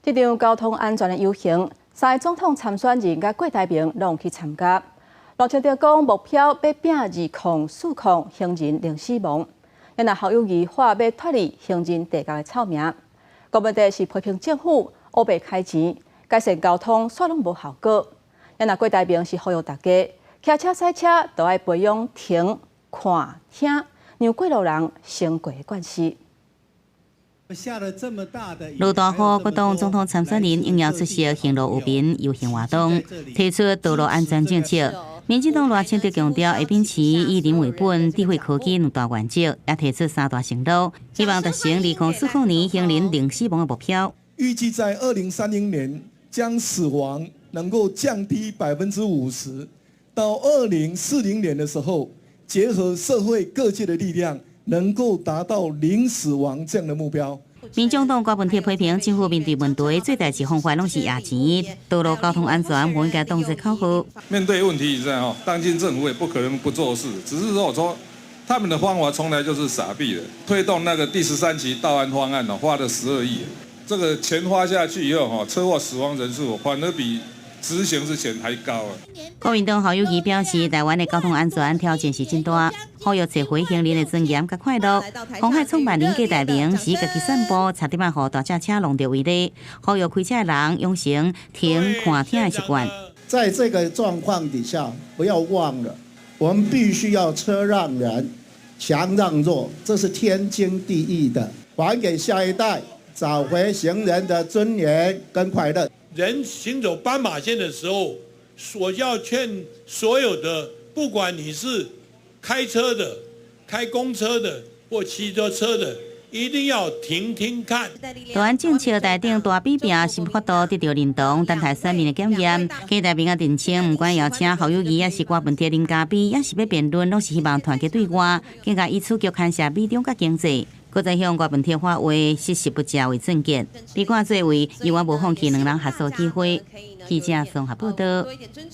這場交通安全的遊行，三個總統參選人佮郭台銘攏去參加。賴清德講目標欲拚2040行人零死亡，若侯友宜喊欲脫離行人地獄的臭名。柯文哲是批評政府烏白開錢，改善交通煞攏無效果。若郭台銘是呼籲大家騎車駛車都愛培養停、看、聽，讓過路人先過的慣勢。落大雨，各黨總統參選人應邀出席行路為民遊行活動，提出道路安全政策。民進黨賴清德強調，會秉持以人為本、智慧科技兩大原則，也提出三大承諾，希望達成2040年行人零死亡的目標。預計在2030年將死亡能夠降低50%，到2040年的時候，結合社會各界的力量，能夠達到零死亡這樣的目標。民眾黨郭文鐵批評政府面對問題做代誌方法攏是壓錢，道路交通安全無應該當作口號。面對問題，在哦，當今政府也不可能不做事，只是說我說他們的方法從來就是傻逼的，推動那個第13期道安方案哦，花了12億，這個錢花下去以後，哈，車禍死亡人數反而比執行之前還高啊！國民黨侯友宜表示，台灣的交通安全挑戰是真大，呼籲找回行人的尊嚴佮快樂。鴻海創辦人郭台銘是家己散步，差點仔予大隻車撞著為例，呼籲開車的人養成停看聽的習慣。在這個狀況底下，不要忘了，我們必須要車讓人，強讓弱，這是天經地義的，還給下一代，找回行人的尊嚴跟快樂。人行走斑馬線的時候，我要勸所有的，不管你是開車的、開公車的或騎著車的，一定要停停看。台灣政策台頂大比拼，是法度得到認同，等待選民的檢驗。郭台銘也澄清，毋管邀請侯友宜，抑是郭文鐵啉咖啡，抑是欲辯論，攏是希望團結對外，更加以此局牽涉美中佮經濟。閣再向郭文鐵發話，實時不食為準結。比看做為，猶原無放棄兩人合作機會。記者綜合報道。